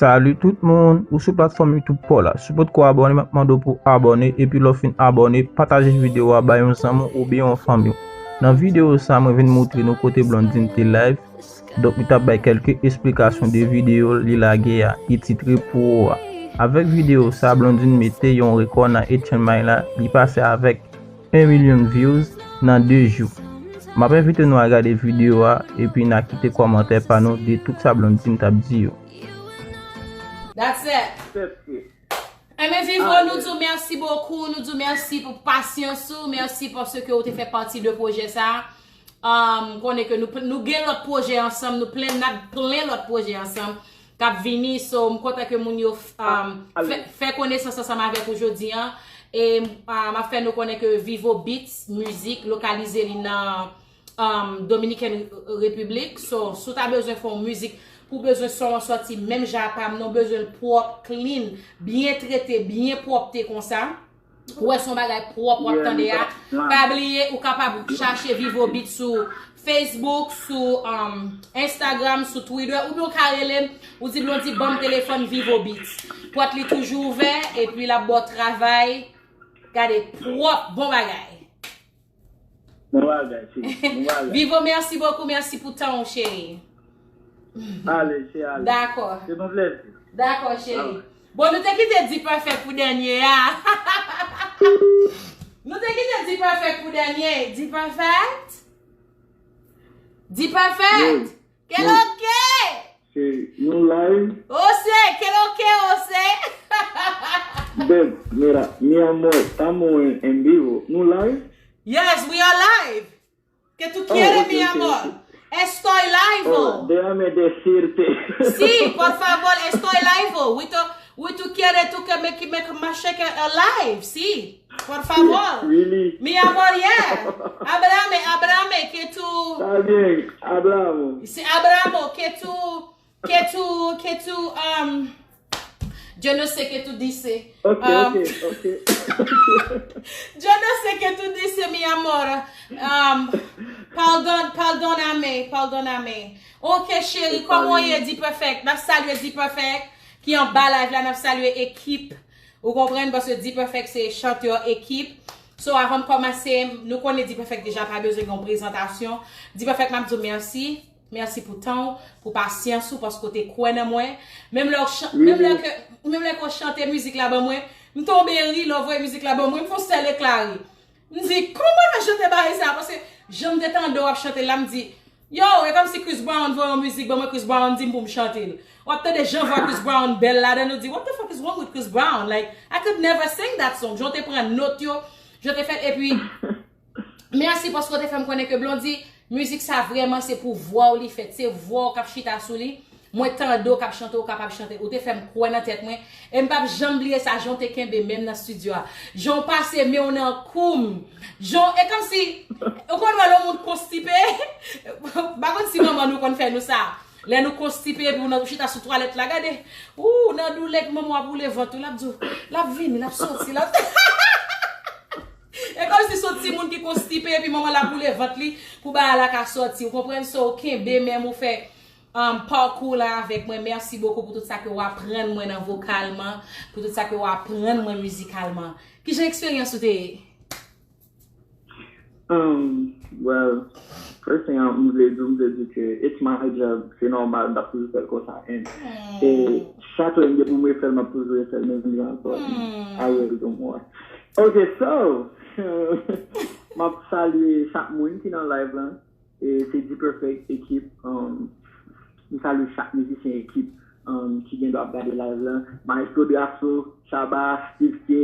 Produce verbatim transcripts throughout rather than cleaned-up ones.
Salut tout moun, ou sou platfòm YouTube pa w la. Si w potko abòne, m ap mande w pou w abòne, epi lè w fin abòne, pataje videyo a bay yon zanmi w oubyen yon fanmi w. Nan videyo sa, mwen vin moutre nou kote Blondine te live. Donk, li t ap bay kèlke esplikasyon de videyo li lage a, ki titre Pou Ou a. Avèk videyo sa, Blondine mete yon rekò nan H M I la, li pase avèk yon milyon views nan de jou. M ap envite nou al gade videyo a, epi n a kite kòmantè pa nou de tout sa Blondine t ap di yo. That's it. Ebyen Vivo, nou di w mèsi bokou, nou di w mèsi pou pasyans ou, mèsi paske ou te fè pati de pwojè sa. Um, konnen ke nou, nou gen lòt pwojè ansanm, nou plen, n ap plen lòt pwojè ansanm k ap vini. So, m kontan ke moun yo um, fè, fè konesans ansanm avèk ou jodi an. E um, m ap fè nou konnen ke Vivo Beats Music lokalize li nan um, Dominican Republic. So, si w ta bezwen fè yon mizik, pou w bezwen son an sòti menm jan ak pa m, non, w bezwen l pwòp, clean, byen trete, byen pwòpte konsa. Ou wè se yon bagay pwòp w ap tande a. Pa bliye, ou kapab chache Vivo Beat sou Facebook, sou um, Instagram, sou Twitter, oubyen ou ka rele m, ou di Blondy ban m telefòn Vivo Beats. Pòt li toujou ouvè, epi l ap ba w travay. Gade, pwòp, bon bagay. Bon bagay, cheri. Bon bagay. Vivo, mèsi bokou, mèsi pou tan w, cheri. Ale, cheri, ale. Dakò. Se yon plèzi. Dakò, cheri. Bon, nou te kite D-Perfect pou dènye a. Nou te kite D-Perfect pou dènye. D-Perfect? D-Perfect? Keloke? Se nou live. Ose, keloke, ose? Beb, mira, mi amor, estamos en, en vivo. Nou live? Yes, we are live. Que tú quieres, mi amor? Estoy live. Oh, déjame decirte. Sí, por favor, estoy live. We to, we to quiere tú que me, que me macheque a live, sí. Por favor. Really? Mi amor, yeah. Háblame, háblame, que tú. Está bien, hablamos. Sí, hablamos, que tú, que tú, que tú, um, Yo no sé qué tú dices. Ok, um, ok, ok. Yo no sé qué tú dices, mi amor. Um, pardon, pardóname, pardóname. Ok, cheri, kòman w ye, D-Perfect? N ap salye D-Perfect ki anba live la, n ap salye ekip. Ou konprann? Paske D-Perfect se chantè ekip. So, avan m kòmanse, nou konnen D-Perfect deja pa bezwen gen yon prezantasyon. D-Perfect, m ap di w mèsi. Mèsi pou tan w, pou pasyans ou, paske w te kwè nan mwen. Menm lè w chan, menm lè ke, menm lè ke w chante mizik la ban mwen, m tonbe ri lè w voye mizik la ban mwen, m fè yon sèl ekla ri. M di, kòman w fè chante bagay sa? Paske jan m te tande w ap chante l la, m di, yo, e kòmsi Chris Brown voye yon mizik ban mwen, Chris Brown di m pou m chante l. W ap tande jan vwa Chris Brown bèl ladan, nou di, what the fuck is wrong with Chris Brown? Like, I could never sing that song. Jan w te pran nòt yo, jan w te fè l, epi, mèsi paske w te fè m konnen ke Blondy, mizik sa vrèman se pou vwa w li fèt, se vwa w k ap chita sou li. Mwen tande w k ap chante, w kapab chante. Ou te fè m kwè nan tèt mwen. E m p ap janm bliye sa, jan w te kenbe men m nan estidyo a. Jan w pase men w nan kou m. Jan w, e kòmsi, ou konn wè lè yon moun konstipe? M pa konn si manman nou konn fè nou sa. Lè nou konstipe, epi w nan, ou chita sou twalèt la, gade. Ou nan doulè, epi manman w ap woule vant ou, l ap di w, l ap vini, l ap soti, l ap. E kòmsi se yon timoun ki konstipe, epi manman l ap woule vant li, pou bagay la ka soti. Ou konprann? So, kenbe men m, ou fè um, pakou la avèk mwen. Mèsi bokou pou tout sa ke w aprann mwen nan vokalman, pou tout sa ke w aprann mwen mizikalman. Kijan eksperyans ou te ye? Um, well, first thing m vle di, m vle di ke it's my job, se nòmal, m t ap toujou fè l konsa. And e chato m gen pou m refè l, m ap toujou refè l menm jan ankò. I will do more. Ok, so, m ap salye chak moun ki nan live lan. E se D-Perfect ekip. Um, m salye chak mizisyen ekip um, ki gen dwa ap gade live lan. Maestro Drasso, Shabba, Steve K,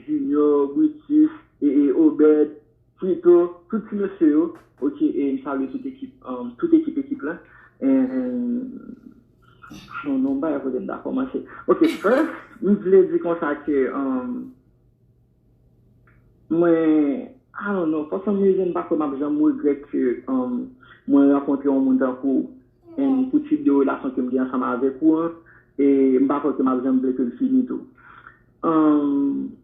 Junior, Brutus, e, e Obed, Frito, tout ti mesye yo. Ok, e m salye tout ekip, um, tout ekip ekip lan. And, non, non, m pa wè kote m ta kòmanse. Ok, first, m vle di konsa ke, um, Mwen, I don't know, for some reason, m pa kwè m ap janm regrèt ke um, mwen rankontre yon moun tankou w, and pou tip de relasyon ke m gen ansanm avèk ou an, e m pa kwè ke m ap janm vle ke l fini tou. Um,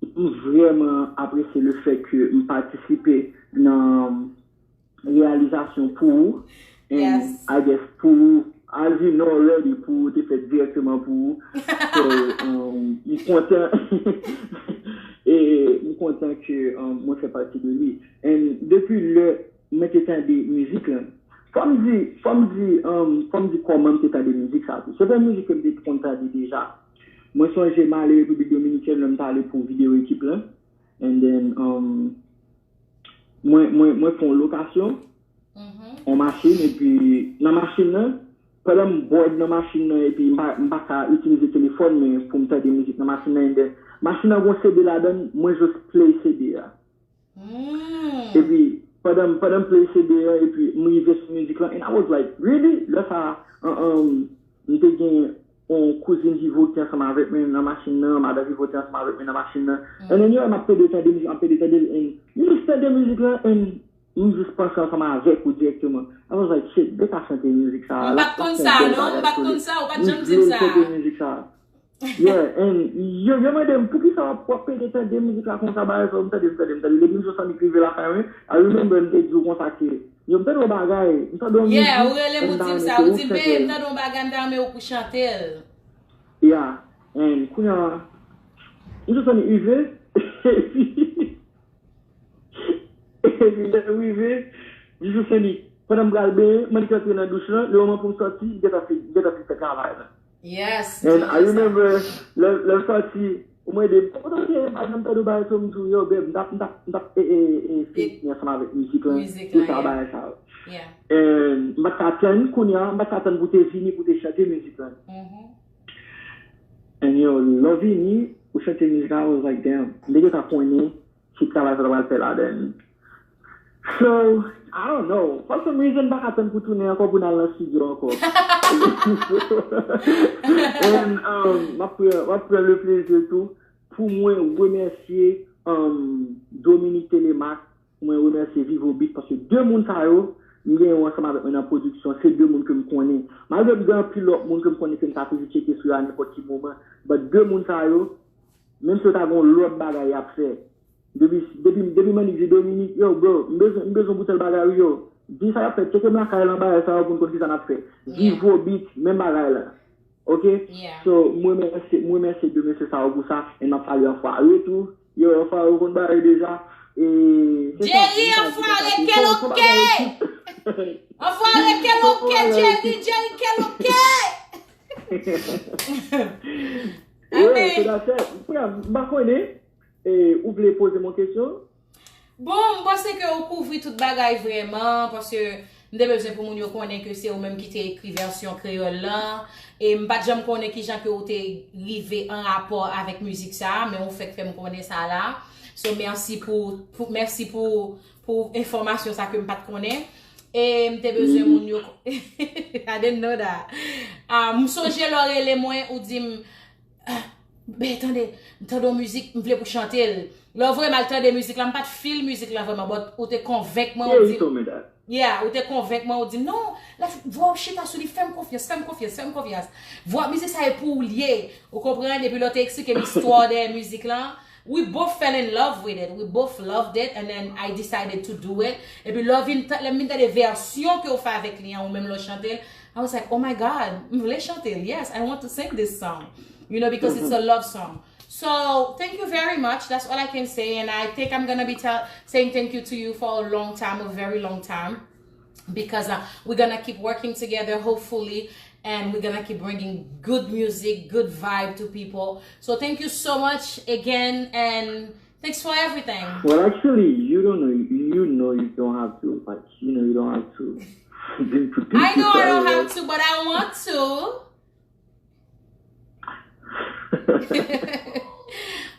m vrèman apresye le fèt ke m patisipe nan reyalizasyon pou ou, and I guess pou ou, As you know already, pou te fèt dirèkteman pou ou. So, um, m kontan. E m kontan ke, um, mwen fè pati de li. And depi lè mwen te tande mizik lan, fò m di, fò m di, um, fò m di kòman m te tande mizik sa tou. Se te mizik ke m te konn tande deja. Mwen sonje m ale Repiblik Dominikèn lè m t ale pou videyo ekip lan. And then, um, mwen, mwen, mwen fè yon lokasyon, yon machin, epi nan machin nan, pandan m bored nan machin nan, epi m pa, m pa ka itilize telefòn mwen pou m tande mizik nan machin nan, and then, machin nan gon C D ladan l, mwen just play C D a. Epi, pandan, pandan m play C D a, epi m rive sou mizik lan, and I was like, really? Lè sa a, an, an, m te gen yon kouzin Vivo ki ansanm avèk mwen nan machin nan, madan Vivo te ansanm avèk mwen nan machin nan. And then, yo, m ap pede tande mizik, m ap pede tande l, and m just tande mizik lan, and m just panse ansanm avèk ou dirèkteman. I was like, shit, Beka chante mizik sa a. M pa t konn sa, non, m pa t konn sa, ou pa t janm di m sa. Chante mizik sa a. Yeah, and yo, yo mande m, "Poukisa w ap, w ap pede tande mizik la konsa, bagay sa, m tande, m tande, m tande." Depi m sot sòti rive lakay mwen, I remember m te di w konsa ke, "Yo, m tande yon bagay, m tande yon mizik, yeah, ou rele m, ou di m sa, ou di m, "Babe, m tande yon bagay, m ta renmen ou pou chante l." Yeah, and kounye a, m sot sòti rive, epi, epi lè m rive, m sot sòti, pandan m pral benyen, m annik antre nan douch lan, le moman pou m sòti, m gentan fin, m gentan fin fè travay la. Yes. And I remember, lè, lè m sòti, ou mande m, "Kòman w te ye?" M pa janm tande w bagay sa, m di w, "Yo, babe, m t ap, m t ap, m t ap, e, e, e, fini ansanm avèk mizik lan, tout sa, bagay sa yo." And m pa t ka tann, kounye a, m pa t ka tann pou w te vini, pou w te chante mizik lan. And yo, lè w vini, ou chante mizik la, I was like, "Damn, m te gentan konnen ki travay sa ta pral fè ladan." So, I don't know. For some reason, m pa ka tann pou tounen ankò pou n al nan studio ankò. And, um, m ap pran, m ap pran le plezi tou pou mwen remèsye, um, Dominique Telemaque, pou mwen remèsye Vivo Beat, paske de moun sa yo, m gen yo ansanm avèk mwen nan pwodiksyon, se de moun ke m konnen. Malgre m gen anpil lòt moun ke m konnen ke m ka toujou tcheke sou yo a nenpòt ki moman, but de moun sa yo, menm si yo ta gen yon lòt bagay y ap fè, depi, depi, depi m annik di Dominique, "Yo, bro, m bezwen, m bezwen pou tèl bagay, wi, yo." Di sa y ap fè, tcheke m lakay lan, bagay sa yo pou n konn kisa n ap fè. Vivo Beat, menm bagay la. Ok? So, m remèsye, m remèsye de mesye sa yo pou sa, e m ap salye Anfware tou. Yo, Anfware, ou konn bagay deja. E, se sa, Jerry, Anfware, keloke! Anfware, keloke, Jerry, Jerry, keloke! Yeah, so that's it. M pa konnen, e, ou vle poze m yon kesyon? Bon, m panse ke ou kouvri tout bagay vrèman, paske m te bezwen pou moun yo konnen ke se ou menm ki te ekri vèsyon kreyòl lan. E m pa t janm konnen kijan ke ou te rive an rapò avèk mizik sa a, men ou fèk fè m konnen sa la. So, mèsi pou, pou, mèsi pou, pou enfòmasyon sa ke m pa t konnen. E m te bezwen moun yo. I didn't know that. Ah, m sonje lè w rele mwen, ou di m, "Ah, ben, tande, m tande yon mizik, m vle pou chante l." Lè w voye m al tande mizik la, m pa t feel mizik la vrèman, but ou te konvenk mwen, ou di m, yeah, ou te konvenk mwen, ou di m, "Non, la, vwa w chita sou li, fè m konfyans, fè m konfyans, fè m konfyans. Vwa mizik sa e pou ou l ye." Ou konprann? Epi lè w te eksplike m istwa w dèyè mizik lan, we both fell in love with it. We both loved it, and then I decided to do it. Epi lè w vin ta-, lè m vin tande vèsyon ke w fè avèk li an, ou menm lè w chante l, I was like, "Oh my God, m vle chante l. Yes, I want to sing this song." You know, because it's a love song. So, thank you very much. That's all I can say. And I think I'm gonna be tell, saying thank you to you for a long time, a very long time. Because uh, we're gonna keep working together, hopefully. And we're gonna keep bringing good music, good vibe to people. So thank you so much again, and thanks for everything. Well, actually, you don't know, you know you don't have to, like, you know, you don't have to. I know I don't have to, but I want to.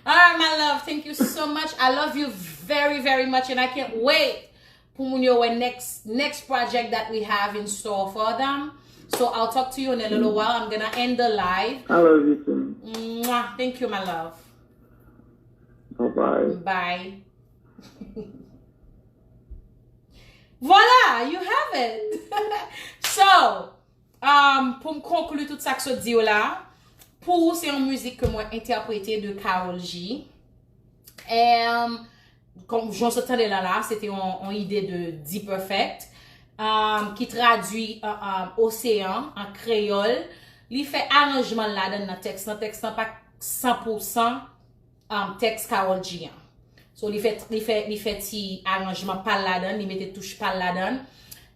All right, my love, thank you so much. I love you very, very much, and I can't wait pou moun yo wè next, next project that we have in store for them. So I'll talk to you in a little while. I'm gonna end the live. I love you too. Mwah. Thank you, my love. Bye-bye. Bye. Voilà, you have it. So, um, pou m konkli tout sa k sot di yo la, Pou ou, se yon mizik ke mwen entèprete de Karol G. Em, kòm jan w sot tande la la, se te yon, yon ide de D-Perfect. um, ki tradui uh, um, Oseyan an kreyòl. Li fè aranjman ladan nan tèks lan. Tèks lan pa san pou san um, tèks Karol G an. So, li fè, li fè, li fè ti aranjman pa l ladan, li mete touch pa l ladan.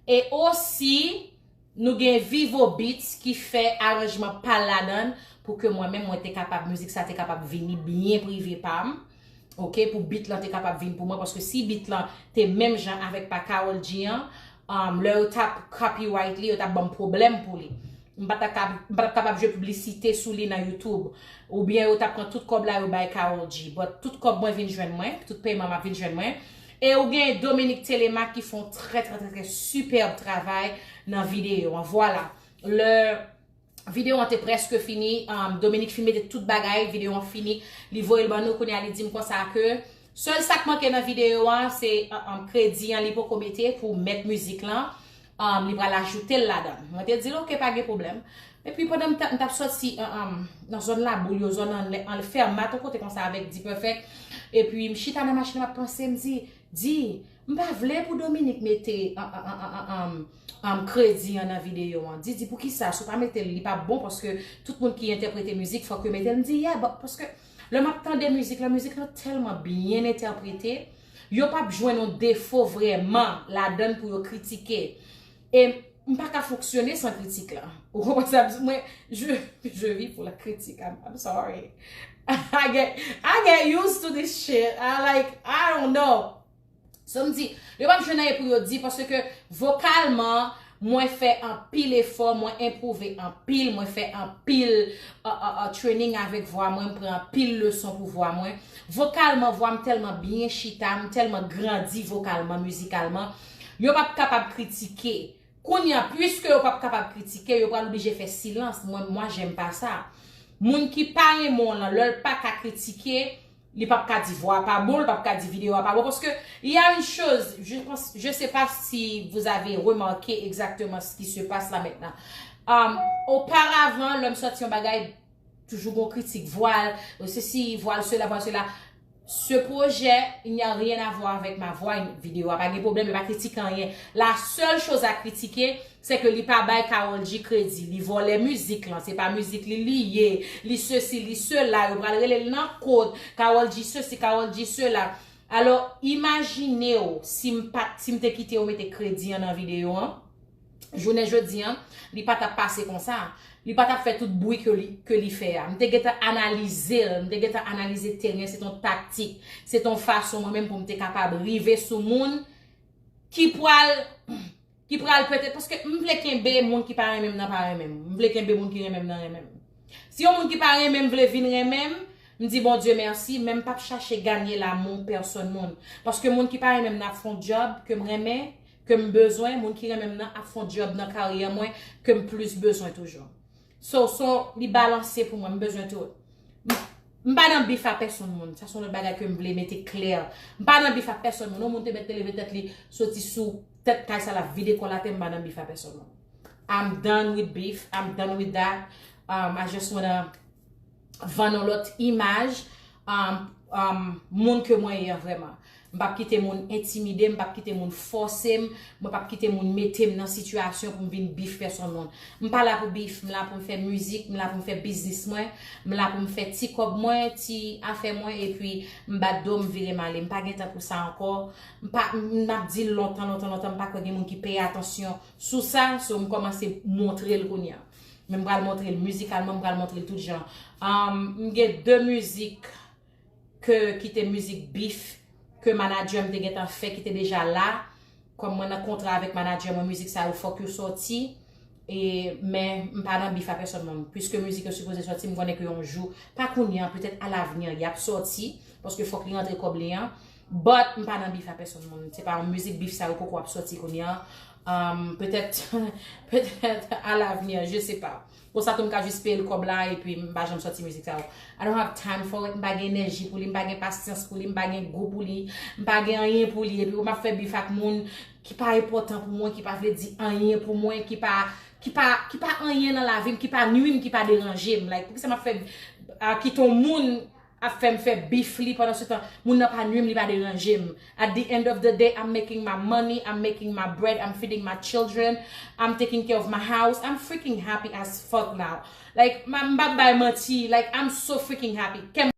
E osi, nou gen Vivo Beats ki fè aranjman pa l ladan pou ke mwen menm, mwen te kapab, mizik sa te kapab vini byen prive pa m. Ok, pou beat lan te kapab vin pou mwen, paske si beat lan te menm jan avèk pa Karol G an, um, lè yo t ap copyright li, yo t ap ban m pwoblèm pou li. M pa t ap kab- m pa t ap kapab jwe piblisite sou li nan YouTube. Oubyen yo t ap pran tout kòb la, yo bay Karol G. But tout kòb mwen vin jwenn mwen, tout pèyman m ap vin jwenn mwen. E ou gen Dominique Telemaque ki fè yon trè, trè, trè, trè sipèb travay nan videyo an. Vwala. Lè videyo an te prèske fini, um, Dominique fin mete tout bagay, videyo an fini, li voye l ban nou, kounye a li di m konsa ke sèl sa k manke nan videyo an, se um, um, kredi an li poko mete pou mèt mizik lan, um, li pral ajoute l ladan. Mwen te di l, "Ok, pa gen pwoblèm." Epi pandan m t ap- m t ap sòti um, um, nan zòn Laboul yo, zòn anlè, anlè Fèmat, yon kote konsa avèk D-Perfect, epi m chita nan machin, m ap panse, m di, Di, "M pa vle pou Dominique mete an, an, an, an, an, an, kredi an nan videyo an." Di, di, "Poukisa? Si w pa mete l, li p ap bon, paske tout moun ki entèprete mizik, fòk yo mete l." M di, "Yeah, but, paske lè m ap tande mizik lan, mizik lan tèlman byen entèprete, yo p ap jwenn yon defo vrèman ladan l pou yo kritike." E m pa ka fonksyone san kritik la. Ou konprann sa? Mwen, je, je vis pour la critique. I'm, I'm sorry. I get, I get used to this shit. I like, I don't know. So m di, yo p ap jwenn anyen pou yo di, paske vokalman, mwen fè anpil efò, mwen enpwouve anpil, mwen fè anpil uh, uh, uh, training avèk vwa mwen, m pran anpil leson pou vwa mwen. Vokalman, vwa m tèlman byen chita, m tèlman grandi vokalman, mizikalman. Yo p ap kapab kritike. Kounye a, pwiske yo p ap kapab kritike, yo pral oblije fè silans. Mwen, moi, j'aime pas ça. Moun ki pa renmen w lan, lè l pa ka kritike, li p ap ka di vwa a pa bon, li p ap ka di videyo a pa bon. Paske, il y a une chose, je pense, je sais pas si vous avez remarqué exactement ce qui se passe là maintenant. Um, oparavan, lè m sòti yon bagay, toujou gon kritik, vwa l, sesi, vwa l sela, vwa l sela. Ce projet, il n'y a rien à voir avec ma voix. Videyo a pa gen pwoblèm, yo pa kritike anyen. La seule chose à critiquer, c'est que li pa bay Karol G kredi. Li vòlè mizik lan, se pa mizik li li ye. Li sesi, li sela, yo pral rele l nan kot. Karol G sesi, Karol G sela. Alò, imajine w si m pa, si m te kite yo mete kredi an nan videyo an. Jounen jodi an, li pa t ap pase konsa. Li pa t ap fè tout bri ke li, ke li fè a. M te gentan analize l, m te gentan analize teren, se t on taktik, se t on fason mwen menm pou m te kapab rive sou moun ki pral, ki pral petèt, paske m vle kenbe moun ki pa renmen m nan pa renmen m. M vle kenbe moun ki renmen m nan renmen m. Si yon moun ki pa renmen m vle vin renmen m, m di Bondye mèsi, men m p ap chache ganye lamou pèsòn moun. Paske moun ki pa renmen m nan ap fè on djòb ke m renmen, ke m bezwen, moun ki renmen m nan ap fè on djòb nan karyè mwen ke m plis bezwen toujou. So, so, li balanse pou mwen, m bezwen tout. M, m pa nan bif a pèsonn moun, sa se yon lòt bagay ke m vle mete klè. M pa nan bif a pèsonn moun, yon moun te mèt te leve tèt li, soti sou tèt kay sa l ap vide kò l atè, m pa nan bif a pèsonn moun. I'm done with beef, I'm done with that. Um, I just wanna vann yon lòt imaj um, um, moun ke mwen ye an vrèman. M p ap kite moun entimide m, m p ap kite moun fòse m, mwen p ap kite moun mete m nan sitiyasyon pou m vin bif pèsonn moun. M pa la pou bif, m la pou m fè mizik, m la pou m fè biznis mwen, m la pou m fè ti kòb mwen, ti afè mwen, epi m bat do m vire m ale. M pa gen tan pou sa ankò. M pa, m ap di l lontan, lontan, lontan, m pa kwè gen moun ki peye atansyon sou sa, so m kòmanse montre l kounye a. Men m pral montre l mizikalman, m pral montre l tout jan. Um, m gen de mizik ke, ki te mizik bif ke manadjè m te gentan fè, ki te deja la. Kòm mwen nan kontra avèk manadjè mwen, mizik sa yo fòk yo sòti. E, men m pa nan bif a pèsonn moun. Piske mizik yo sipoze sòti, m konnen ke yon jou, pa kounye a, petèt alavni, y ap sòti, paske fòk li rantre kòb li an. But m pa nan bif a pèsonn moun. Se pa yon mizik bif sa yo poko ap sòti kounye a. Um, petèt, petèt alavni, je sais pas. Konsa tou m ka jis peye l kòb la epi m pa janm sòti mizik sa yo. I don't have time for it, m pa gen enèji pou li, m pa gen pasyans pou li, m pa gen gou pou li, m pa gen anyen pou li. Epi m ap fè bif ak moun ki pa enpòtan pou mwen, ki pa vle di anyen pou mwen, ki pa, ki pa, ki pa anyen nan lavi m, ki pa nwi m, ki pa deranje m. Like, poukisa m ap fè, ah, kite yon moun ap fè m fè bif li pandan se tan. Moun nan pa nwi m, li pa deranje m. At the end of the day, I'm making my money, I'm making my bread, I'm feeding my children, I'm taking care of my house. I'm freaking happy as fuck now. Like, m pa bay manti, like, I'm so freaking happy. Kè m